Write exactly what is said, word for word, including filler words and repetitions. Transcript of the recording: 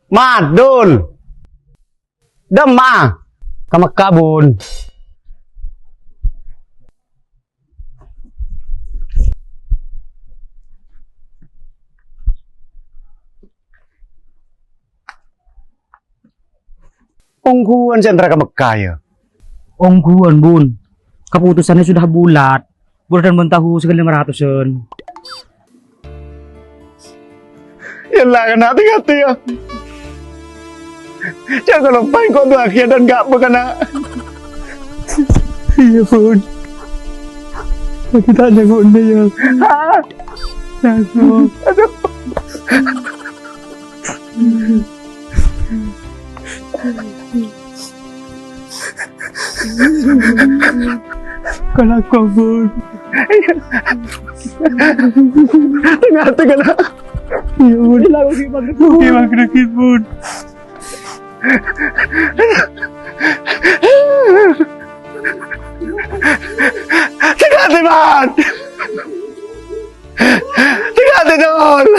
Madul. Dâ'emma'a? Ka Mekka, Bun. Ongghuwân sè entara ka Mekka, yâ? Ongghuwân, Bun. Keputusannya sudah bulat. Bun, dan bun tahu segala lima ratusan. Yâ la, kana', tè-ngatè, yâ. Jhâ' kaloppaè engko' du'âaghi dhân ghâbây, kana'. Iyâ, Bun. Lagi ta' nyangona, yâ. Hah? Nyangona. Aduh. Kalako, Bun. Tè-ngatè, kana'. Iyâ, Bun. Oke, Bang Ragil, Bun. Tè-ngatè, Bun. Tè-ngatè, Dul.